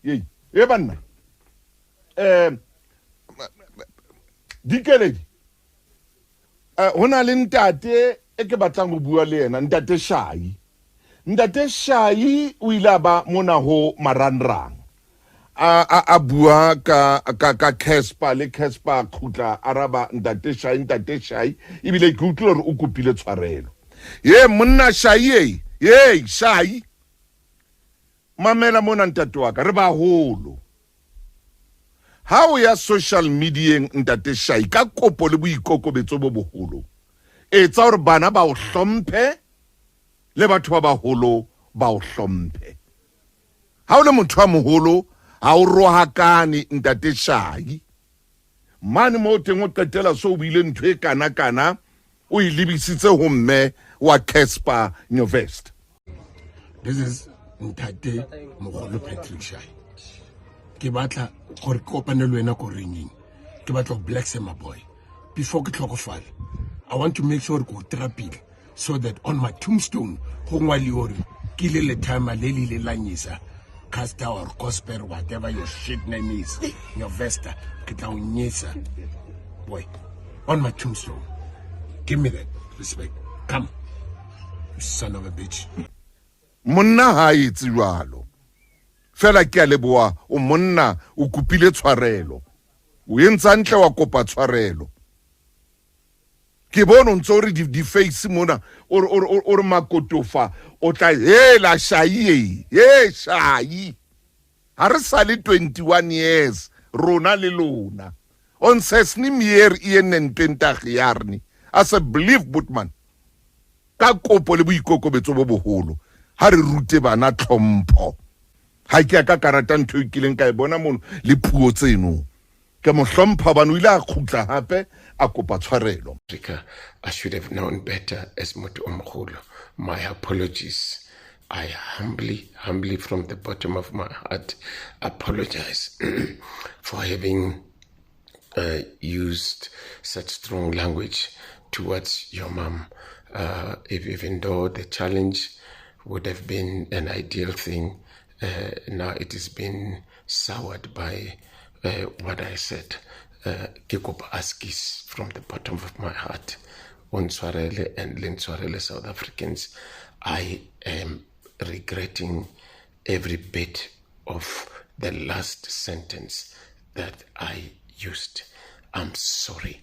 E banna, Dikeledi, ho na le ntate e ke batlang ho bua le yena, Ntate Shai. Ntate Shai o ile a ba mona ho marangrang a bua ka Casper, le Casper khutla araba Ntate Shai. Ntate Shai ebile ke utlwile hore o kopile tshwarelo. Ye monna Shai, ye Shai, mamela mona ntate wa ka, re baholo. Ha o ya social medieng, Ntate Shai, ka kopo le boikokobetso bo boholo, etsa hore bana ba o hlomphe le batho ba baholo ba o hlomphe. Ha o le motho a moholo, ha o rohakane, Ntate Shai. Mane mo teng o qetela so o buile ntho e kana kana, o e lebisitse ho mme wa Casper Nyovest. This is Ntate Mogolo Patrick Shai. Ke batla gore ke kopane le wena ko ringeng. Ke batla go bless my boy. Before ke tlhokofale, I want to make sure ke o trapile so that on my tombstone go ngwaliwe hore ke ile le time le le ile la nyisa Caster or Gospel, whatever your shit name is, your Vesta, ke tla o nyisa boy on my tombstone. Give me that respect. Come, you son of a bitch. Monna ha etse jwalo fela. Ke a leboha, o monna, o kopile tshwarelo, o entse hantle wa kopa tshwarelo. Ke bone o ntse o re di-face mona, o re makotofa o tla hela. Shai, e Shai, ha re sa le 21 years rona le lona. Ons is nie meer 21 jaar nie, asseblief boetman. Ka kopo le boikokobetso bo boholo, ha re rute bana tlhompho. Ha ke ya ka karata ntho e kileng ka e bona mono le puo tseno. Ke mo hlompha hobane o ile a kgutla hape a kopa tshwarelo. Africa, I should have known better as motho o mogolo. My apologies. I humbly, humbly from the bottom of my heart apologize for having used such strong language towards your mom. If, even though the challenge would have been an ideal thing, now it has been soured by what I said. Ke kopa askies from the bottom of my heart. O ntshwarele and le ntshwarele, South Africans. I am regretting every bit of the last sentence that I used. I'm sorry.